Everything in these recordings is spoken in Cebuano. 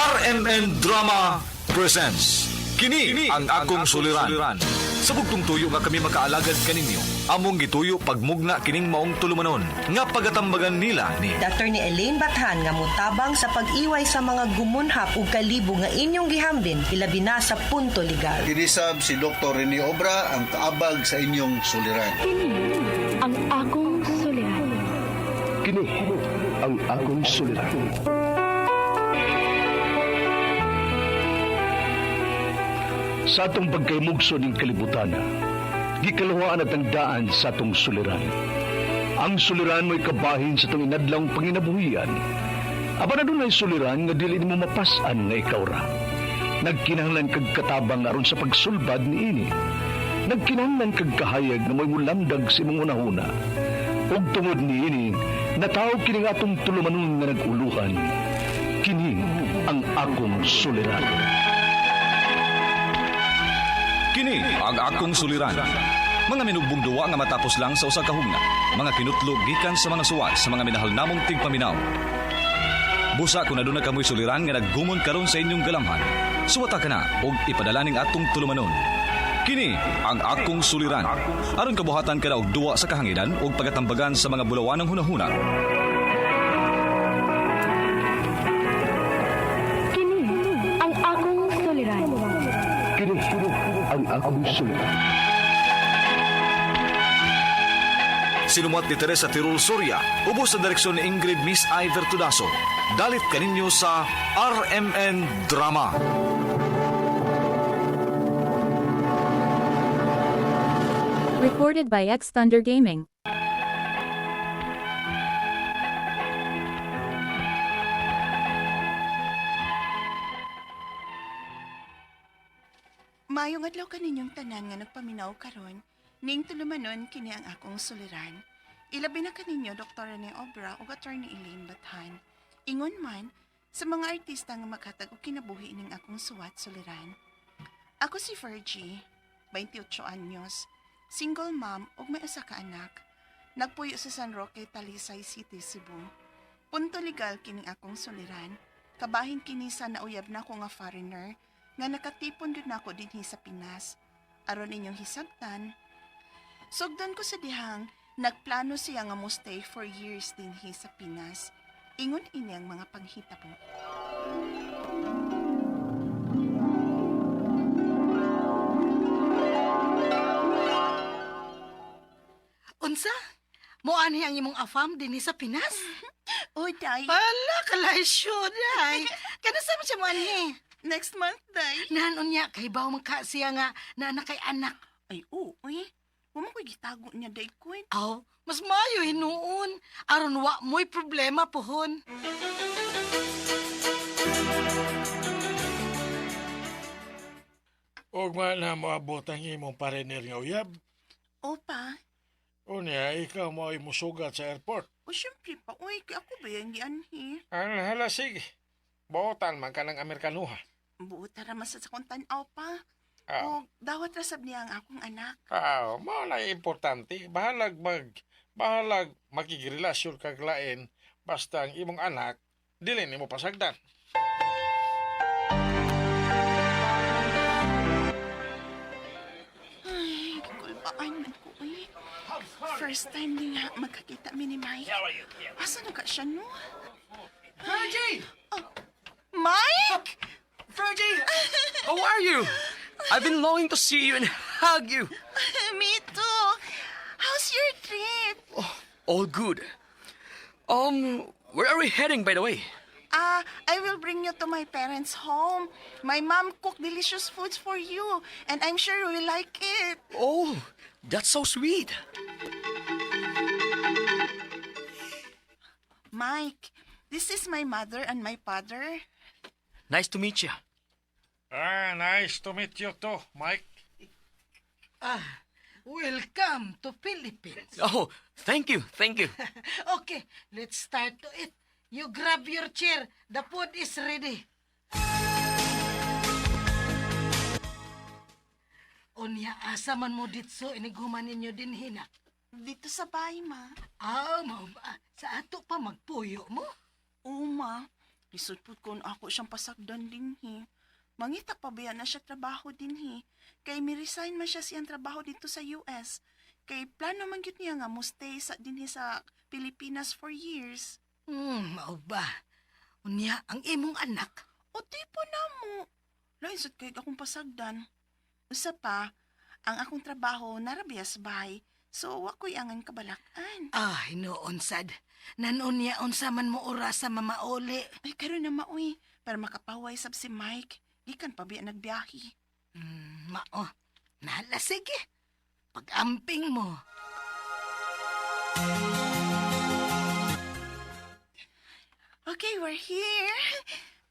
RMN Drama presents Kini ang akong suliran. Sa bugtong tuyo nga kami makaalagad kaninyo, among gituyo pagmugna kining maong tulumanon nga pagatambagan nila ni Dr. ni Elaine Bathan nga motabang sa pag-iway sa mga gumunhap ug kalibo nga inyong gihambin ilabi na sa punto legal. Kinisab si Dr. Rene Obra ang kaabag sa inyong suliran. Kini ang akong suliran. Kini ang akong suliran. Sa atong pagkaymugso ning kalibutan, gikaluhaan at ang daan sa atong suliran. Ang suliran mo'y kabahin sa atong inadlawng panginabuhian. Apan adunay suliran nga dili nimo mapas-an nga ikaw ra. Nagkinahanglan kag katabang aron sa pagsulbad niini. Nagkinahanglan kag kahayag nga mo'y mulamdag sa imong hunahuna. Ug tungod niini, nataw kini nga atong tulumanon nga nag-uluhan. Kini ang akong suliran. Kini ang akong suliran. Mga minugbong duwa nga matapos lang sa usa ka hugna. Mga kinutlog gikan sa mga suwat sa mga minahal namong tigpaminaw. Busa kung aduna kamoy suliran nga naggumon karon sa inyong galamhan. Suwata ka na og ipadala ning atong tulumanon. Kini ang akong suliran. Aron kabuhatan ka na og duwa sa kahanginan ug pagatambagan sa mga bulawanang hunahuna. Kini ang akong suliran. Kini ang akong suliran. Sinumuat ni Teresa Tirul Soria, ubos sa direksyon ni Ingrid Miss Iver Tudaso. Dalit kaninyo sa RMN Drama. Recorded by X Thunder Gaming. Mayong adlaw kaninyong tanan nga nagpaminaw karon, ning tulumanon kini ang akong suliran. Ilabi na kaninyo Dr. Rene Obra ug Attorney Elaine Bathan. Ingon man sa mga artista nga makatag og kinabuhi ning akong suwat suliran. Ako si Fergie, 28 anyos, single mom ug may usa ka anak. Nagpuyo sa San Roque, Talisay City, Cebu. Punto legal kining akong suliran. Kabahin kini sa nauyab na ko nga foreigner nga nakatipon gyud nako dinhi sa Pinas. Aron inyong hisabtan, sugdan ko sa dihang nagplano siya nga mo stay for years dinhi sa Pinas. Ingon ini ang mga panghitabo. Unsa? Moanhi ang imong afam dinhi sa Pinas? Uy, day. Pala, kalaysyo, day. Kanasa man siya moanhi? Next month, day. Nanon niya, kay baw man ka siya nga na kay anak. Ay, oo, uy. Wa man ko'y gitago niya, day ko. Aw, mas maayo hinuon. Aron wa mo'y problema pohon. Ug na moabot ang imong parenir nga uyab. Opa. Unya, ikaw mo ay musugat sa airport. O, syempre pa. Uy, kay ako ba yung gianhi? Ang hala, sige. Buotan man ka ng Amerikanuha. Buot ra man sa akong tan-aw pa. Ah, O, dawat ra sab niya ang akong anak. ah, mao na importante. Bahalag makigrelasyon kag lain basta ang imong anak dili nimo pasagdan. Ay, kulbaan man ko, uy. First time din nga magkakita mi ni Mike. Asa na ka siya, no? Fergie! Mike! Fergie! How are you? I've been longing to see you and hug you. Me too. How's your trip? All good. Where are we heading, by the way? Ah, I will bring you to my parents' home. My mom cooked delicious foods for you, and I'm sure you will like it. Oh, that's so sweet. Mike, this is my mother and my father. Nice to meet you. Ah, nice to meet you too, Mike. Ah, welcome to Philippines. Oh, thank you, thank you. Okay, let's start to eat. You grab your chair. The food is ready. Unya, asa man mo ditso iniguman ninyo din hinak. Dito sa bahay, ma. Ah, mao ba? Sa ato pa magpuyo mo? Oo, ma. Lisod pud kon ako siyang pasagdan dinhi. Mangita pa ba na siya trabaho dinhi? Kay mi-resign man siya siyang trabaho dito sa US. Kay plano man gyud niya nga mo stay sa dinhi sa Pilipinas for years. Mao ba? Unya, ang imong anak. O tipo na mo. Lain sad kay akong pasagdan. Usa pa, ang akong trabaho narabiya sa bahay. So wa ko'y angan kabalak-an. Ah, hinuon sad. Nanon niya unsa man mo oras sa mamauli. Ay karon na maoy para makapaway sab si Mike. Gikan pa biya nagbiyahe. Mao. Nala, sige. Pag-amping mo. Okay, we're here.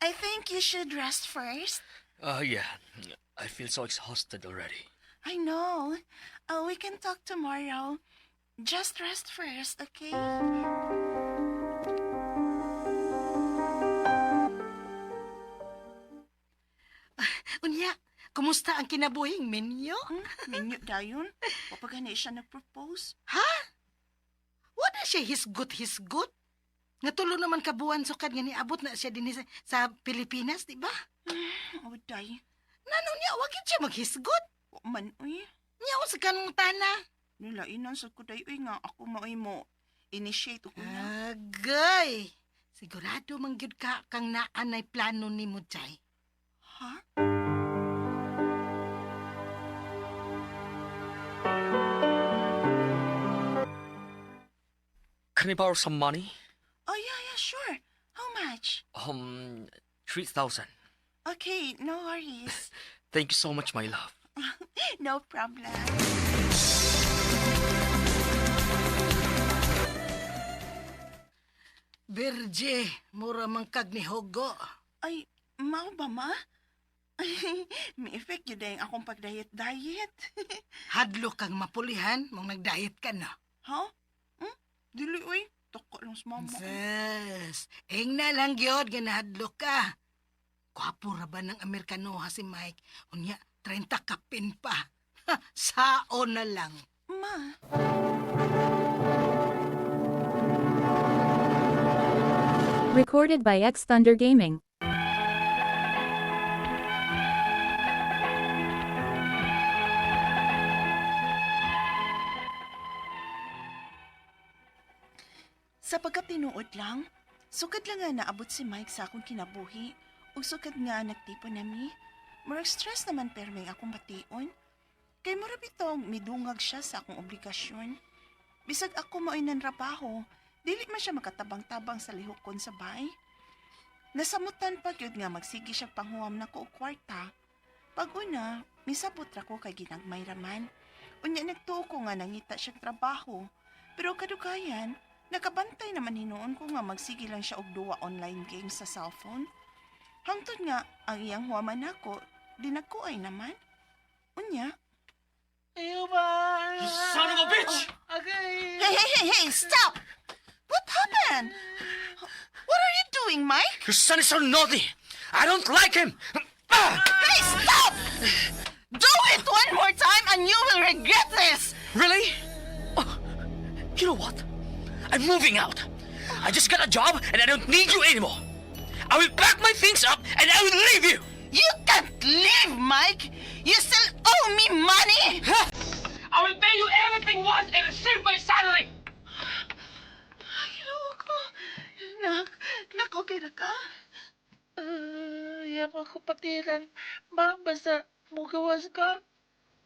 I think you should rest first. Yeah. I feel so exhausted already. I know. We can talk tomorrow. Just rest first, okay? Unya, kumusta ang kinabuhing minyo? Minyo dayon. Wa pa gani siya nag-propose. Wala siya hisgot-hisgot. Nga tulo naman ka buwan sukad nga niabot na siya dinhi sa Pilipinas, di ba? Oh, day. Nano niya, wag yun siya maghisgot. Wa man, uy. Niya sa kanong tana. Nilainan sa kuday, uy nga. Ako maoy mo. Initiate ko na. Agay! Sigurado man gyud ka kang naanay plano nimo, Chay. Ha? Can I borrow some money? Oh, yeah, sure. How much? 3,000. Okay, no worries. Thank you so much, my love. No problem. Birje, mura man kag ni Hugo. Ay, mao ba, ma? May effect yun ang akong pag-diet-diet. Hadlo kang mapulihan, mong nagdiet ka na. Ha? Hmm? Dili, uy. Tako lang sa mama. Sus, ing na lang gyud nga nahadlo ka. Gwapo ra ba ng Amerikano ha si Mike? Unya, 30 kapin pa. Ha, sao na lang. Ma, Recorded by X Thunder Gaming. Sa pagkatinuod lang, sukad lang nga naabot si Mike sa akong kinabuhi ug sukad nga nagtipon nami. Murag stress naman perming akong bation. Kay mura bitong midungag siya sa akong obligasyon. Bisag ako mao'y nanrabaho, dili man siya makatabang-tabang sa lihokon sa bay. Nasamutan pa gyud nga magsige siya panghuwam nako og kwarta. Pag una, misabot ra ko kay ginagmay raman. Unya nagtuo ko nga nangita siya trabaho. Pero kadugayan, nakabantay naman hinuon ko nga magsige lang siya og duwa online games sa cellphone. Hangtod nga ang iyang huwaman nako, dinagkuay naman. Unya, Ayaw ba? You son of a bitch! Agay! Hey, hey, hey, hey, stop! What happened? What are you doing, Mike? Your son is so naughty! I don't like him! Ah! Hey, stop! Do it one more time and you will regret this! Really? Oh, you know what? I'm moving out. I just got a job and I don't need you anymore. I will pack my things up and I will leave you! You can't leave, Mike! You still owe me money! I will pay you everything once and receive my salary! Ay, ko. Nak, nak, okay na ka? Ayaw ako patiran. Ma, basta mugawas ka.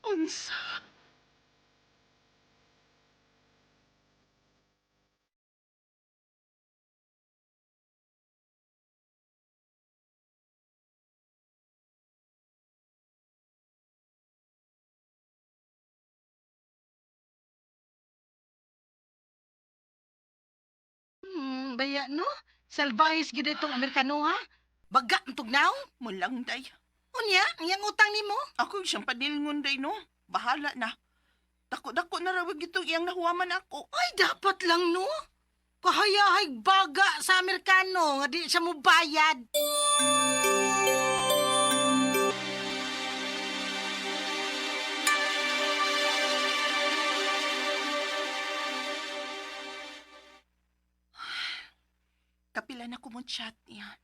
Unsa? Baya no? Salvahis gyud itong Amerikano ha? Baga ang tugnaw? Mulang, day. Unya, ang iyang utang nimo? Ako yung siyang padilngon, day, no? Bahala na. Dako-dako na rawag itong iyang nahuwaman ako. Ay, dapat lang no? Kahayahay baga sa Amerikano nga di siya mo bayad. Kapila na ko mo chat niya.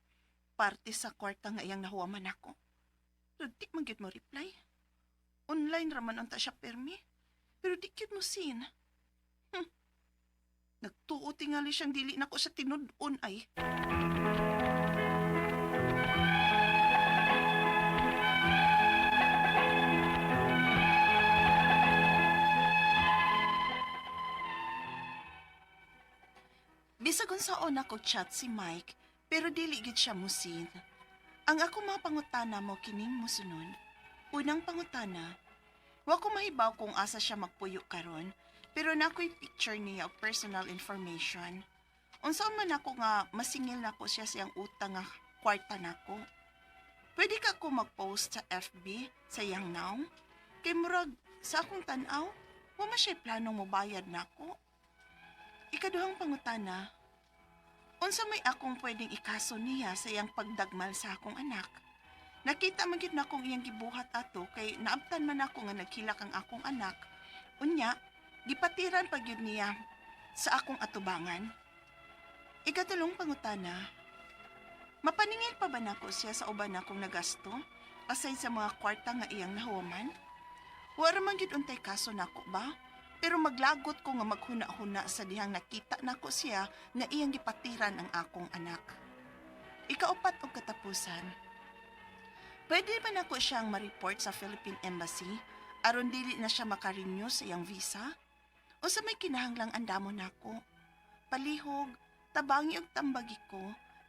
Parte sa kwarta nga iyang nahuwaman ako. Pero di man gyud mo reply. Online raman unta siya permi. Pero di gyud mo seen. Nagtuo tingali siyang dili nako sa tinud-on ay. Bisag unsaon ako chat si Mike, pero dili gid siya musin. Ang ako mga pangutana mo kining musunod. Unang pangutana, wa ko mahibaw kung asa siya magpuyo karon, pero nakoy picture niya og personal information. Unsa man ako nga masingil nako siya siyang utang nga kwarta nako. Pwede ka ko mag-post sa FB sa iyang now? Kay murag sa akong tan-aw, wa man siya planong mobayad nako. Ikaduhang pangutana, unsa may akong pwedeng ikaso niya sa iyang pagdagmal sa akong anak? Nakita man gyud nakong iyang gibuhat ato kay naabtan man ako nga nagkilak ang akong anak. Unya, gipatiran pa gyud niya sa akong atubangan. Ikatulong pangutana, mapaningil pa ba nako siya sa uban akong nagasto aside sa mga kwarta nga iyang nahuwaman? Wala man gyud untay kaso nako ba? Pero maglagot ko nga maghuna-huna sa dihang nakita nako siya nga iyang gipatiran ang akong anak. Ikaupat og katapusan. Pwede ba nako siyang ma-report sa Philippine Embassy aron dili na siya maka-renew sa iyang visa? O sa may kinahanglang andamo nako? Palihog, tabangi og tambagi ko,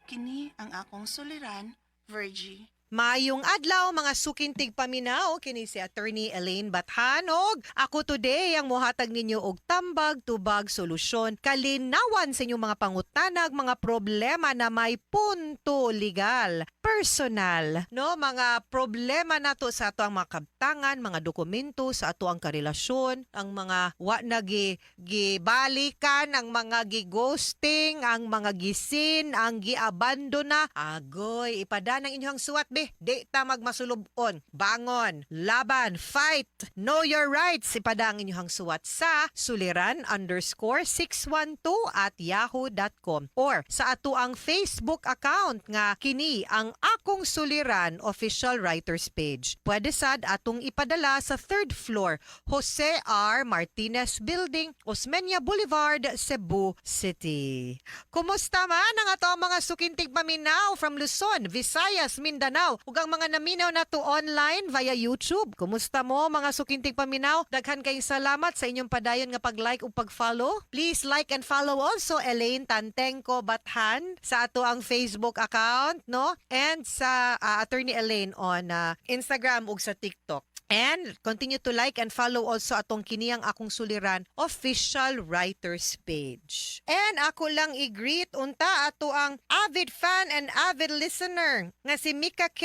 kini ang akong suliran, Virgie. Maayong adlaw mga sukintig paminaw, kini si Attorney Elaine Bathanog. Ako today ang mohatag ninyo og tambag tubag solusyon kalinawan sa inyong mga pangutanag, mga problema na may punto legal, personal, no, mga problema nato sa ato ang mga kabtangan, mga dokumento sa ato ang karelasyon, ang mga wa na gi gibalikan, ang mga gi-ghosting, ang mga gisin, ang giabandona. Agoy, ipada ng inyong suwat be. Di ta magmasulubon. Bangon, laban, fight, know your rights. Ipada ang inyong suwat sa suliran_612@yahoo.com or sa ato ang Facebook account nga kini ang Akong Suliran Official Writers Page. Pwede sad atong ipadala sa third floor, Jose R. Martinez Building, Osmeña Boulevard, Cebu City. Kumusta man ang ato ang mga sukintig paminaw from Luzon, Visayas, Mindanao ug ang mga naminaw nato online via YouTube. Kumusta mo mga sukintig paminaw? Daghan kayong salamat sa inyong padayon nga pag-like ug pag-follow. Please like and follow also Elaine Tantengco Bathan sa ato ang Facebook account, no? And sa Attorney Elaine on Instagram ug sa TikTok. And continue to like and follow also atong kiniyang Akong Suliran Official Writers Page. And ako lang i-greet unta ato ang avid fan and avid listener nga si Mika K.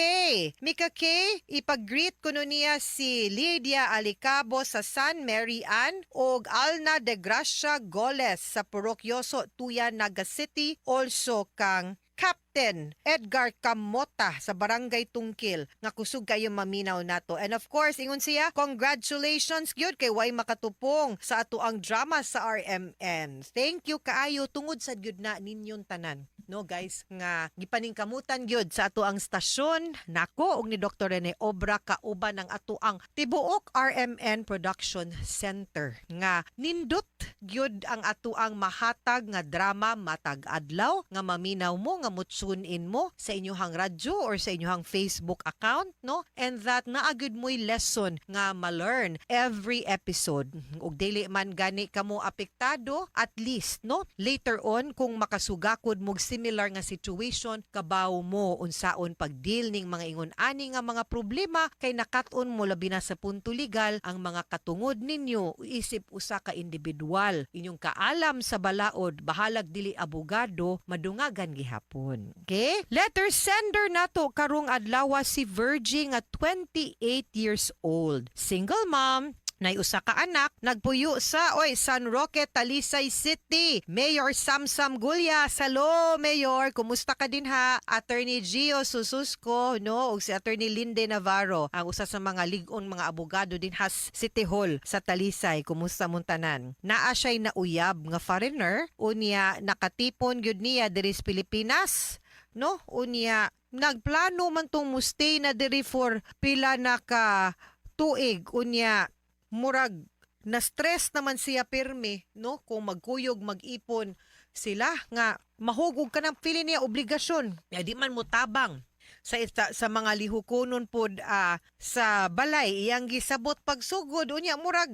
Mika K, ipag-greet kuno niya si Lydia Alicabo sa San Mary Ann og Alna de Gracia Goles sa Purok Yoso, Tuya, Naga City. Also kang Captain Edgar Camota sa Barangay Tungkil nga kusog kayo maminaw nato. And of course, ingon siya, congratulations gyud kay way makatupong sa ato ang drama sa RMN. Thank you kaayo tungod sa gyud na ninyong tanan. No guys, nga gipaningkamutan gyud sa ato ang stasyon nako og ni Dr. Rene Obra kauban ang ato ang tibuok RMN Production Center nga nindot gyud ang ato ang mahatag nga drama matag adlaw nga maminaw mo, nga mo-tune in mo sa inyong radyo or sa inyong Facebook account, no, and that naa gyud mo'y lesson nga ma-learn every episode. Ug dili man gani kamo apektado, at least, no, later on kung makasugakod mo similar nga situation, kabaw mo unsaon pag-deal ning mga ingon ani nga mga problema kay nakat-on mo, labi na sa punto legal, ang mga katungod ninyo isip usa ka individual, inyong kaalam sa balaod, bahalag dili abogado, madungagan gihapon. Okay, letter sender nato karong adlaw si Virgie nga 28 years old, single mom, nay usa ka anak, nagpuyo sa oy San Roque, Talisay City. Mayor Samsam Gulya, hello Mayor, kumusta ka din ha? Attorney Gio Sususco, no, ug si Attorney Linde Navarro, ang usa sa mga lig-on mga abogado din has City Hall sa Talisay. Kumusta mong tanan? Naa siya'y nauyab nga foreigner, unya nakatipon gyud niya diri sa Pilipinas, no? Unya Nagplano man tong mo-stay na diri for pila na ka tuig, unya murag na stress naman siya pirmi, no, kung magkuyog mag-ipon sila nga mahugog ka ng feeling niya obligasyon. Ya, di man mo tabang sa mga lihukonon pod sa balay, iyang gisabot pagsugod, unya murag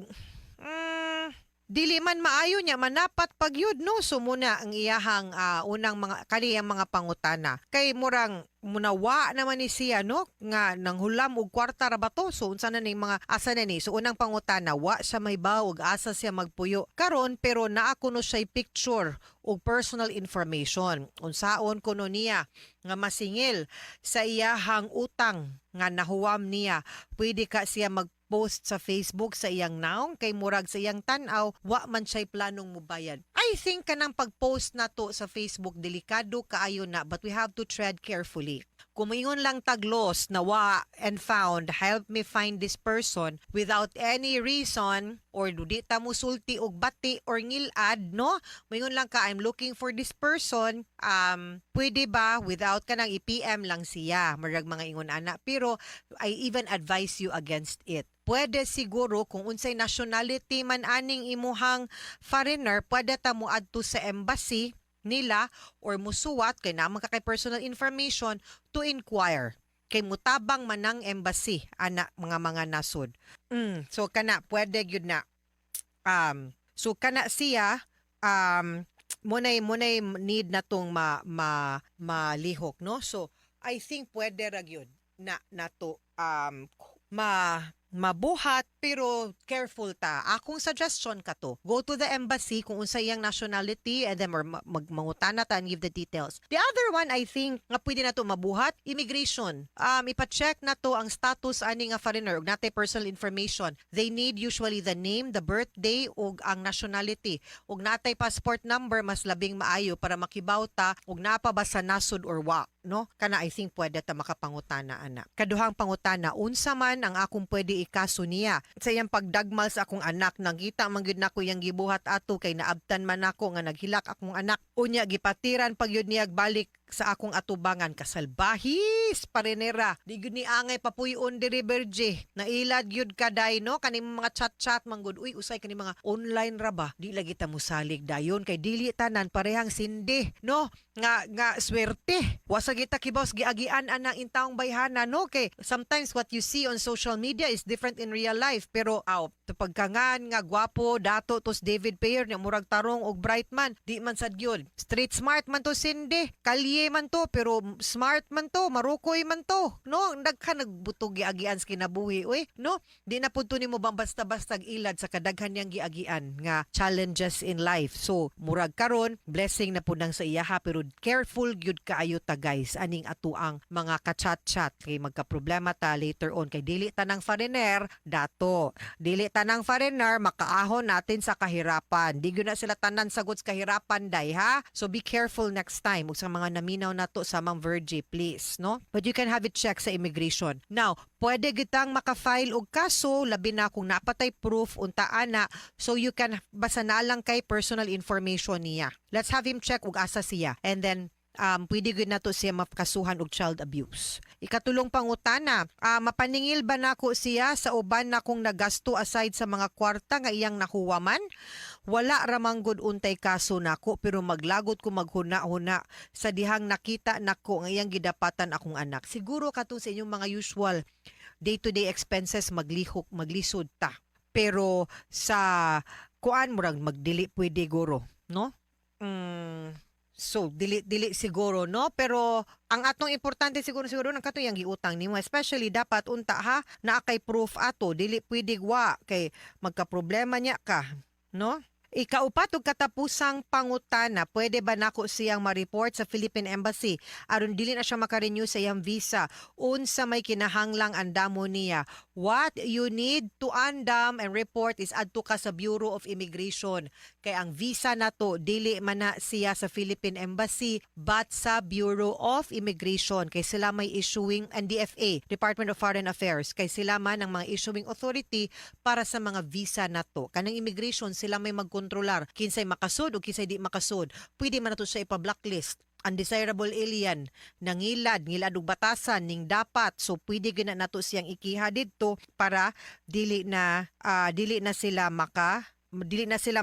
dili man maayo niya manapat pagyud, no. So muna ang iyahang unang mga kaniyang mga pangutana kay murang munawa naman ni siya, no, nga nanghulam og kwarta ra ba to. So unsa na ning mga asa na ni? So unang pangutana, wa siya may og asa siya magpuyo karon, pero naa kuno siya picture og personal information. Unsaon kuno niya nga masingil sa iyahang utang nga nahuwam niya? Pwede ka siya mag post sa Facebook sa iyang naong kay murag sa iyang tan-aw wa man siya'y planong mubayad? I think kanang pag-post nato sa Facebook, delikado kaayo na, but we have to tread carefully. Kung moingon lang taglos na "Wa and found, help me find this person," without any reason or di ta musulti og bati or ngilad, no? Moingon lang ka, "I'm looking for this person, pwede ba?" without kanang i-PM lang siya, murag mga ingon ana. Pero I even advise you against it. Pwede siguro kung unsay nationality man aning imuhang foreigner, pwede ta mo adto sa embassy nila or musuwat kay naman ka kay personal information to inquire kay mutabang man ang embassy ana, mga nasod. So kana pwede gyud na. So kana siya munay need na tong ma, ma malihok, no. So I think pwede ra gyud na nato ma mabuhat, pero careful ta. Akong suggestion kato, go to the embassy kung unsa iyang nationality and then or magmangutana ta and give the details. The other one, I think nga pwede na to mabuhat, immigration. Ipa-check na to ang status ani nga foreigner ug natay personal information. They need usually the name, the birthday ug ang nationality. Ug natay passport number, mas labing maayo para makibaw ta ug naa pa ba sa nasod or wa, no? Kana I think pwede ta makapangutana ana. Kaduhang pangutana, unsa man ang akong pwede ikaso niya sa iyang pagdagmal sa akong anak? Nakita man gyud nako iyang gibuhat ato kay naabtan man nako nga naghilak akong anak. Unya gipatiran pag yun niya balik sa akong atubangan. Kasalbahis parinera. Di gyud ni angay papuy-on diri, Berje. Nailad gyud ka day, no, kaning mga chat-chat man gud. Uy, usay kani mga online ra ba? Di lagi ta mosalig dayon kay dili tanan parehang sindi, no, nga swerte. Wa sa kita kibaw sa giagian anang intawong bayhana, no, kay sometimes what you see on social media is different in real life. Pero aw pagkangan nga gwapo dato tos David Payer nya murag tarong og bright man, di man sad gyud. Street smart man to sindi, kalye man to, pero smart man to, marukoy man to, no. Daghan nagbutog giagian sa kinabuhi, uy, no. Di na pud to nimo bang basta-basta ilad sa kadaghan niyang giagian nga challenges in life. So murag karon blessing na pud nang sa iyaha, pero careful gyud kaayo ta, guys, aning atuang mga ka-chat-chat kay magka-problema ta later on kay dili tanang foreigner dato, dili tanang foreigner makaahon natin sa kahirapan. Di gyud na sila tanan sagot sa kahirapan day, ha. So be careful next time ug sa mga naminaw nato sa Ma'am Virgie, please, no. But you can have it check sa immigration. Now, pwede gitang maka-file og kaso, labi na kung napatay proof unta ana, so you can basta na lang kay personal information niya. Let's have him check ug asa siya and then pwede gyud nato siya makasuhan og child abuse. Ikatulong pangutana, mapaningil ba nako siya sa uban na kung nagasto aside sa mga kwarta nga iyang nakuha man? Wala ramang gud untay kaso nako, pero maglagot ko maghuna-huna sa dihang nakita nako nga iyang gidapatan akong anak. Siguro katong sa inyong mga usual day-to-day expenses, maglihok, maglisod ta. Pero sa kuan murag magdili pwede guro, no? So dili dili siguro, no, pero ang atong importante siguro siguro nang kato yang giutang nimo, especially dapat unta ha naa kay proof ato. Dili pwede wa kay magka-problema niya ka, no. Ikaupat ug katapusang pangutana, pwede ba nako siyang ma-report sa Philippine Embassy aron dili na siya maka-renew sa iyang visa? Unsa may kinahanglang andamo niya? What you need to andam and report is adto ka sa Bureau of Immigration. Kay ang visa nato dili man na siya sa Philippine Embassy but sa Bureau of Immigration kay sila may issuing and DFA, Department of Foreign Affairs, kay sila man ang mga issuing authority para sa mga visa nato. Kanang immigration, sila may magkontrolar kinsay makasud o kinsay di makasud. Pwede man nato siya ipa-blacklist. Undesirable alien, nangilad, ngilad og batasan ning dapat, so pwede gyud na nato siyang ikiha didto para dili na sila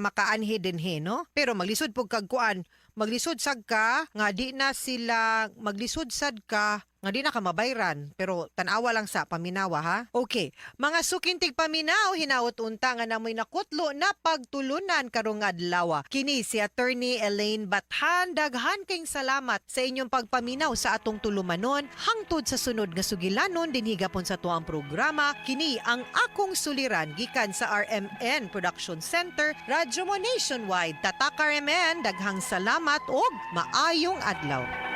makaanhi dinhi, no? Pero maglisod pug kag kuan, maglisod sad ka nga di na sila, maglisod sad ka nga di na ka mabayran, pero tan-awa lang sa paminawa, ha. Okay, mga suking tigpaminaw, hinaot unta nga namoy nakutlo na pagtulunan karong adlaw. Kini si Attorney Elaine Bathan. Daghan kayong salamat sa inyong pagpaminaw sa atong tulumanon hangtod sa sunod nga sugilanon dinhi gapon sa tuang programa, Kini ang Akong Suliran, gikan sa RMN Production Center, Radyo Mo Nationwide. Tatak RMN, daghang salamat og maayong adlaw.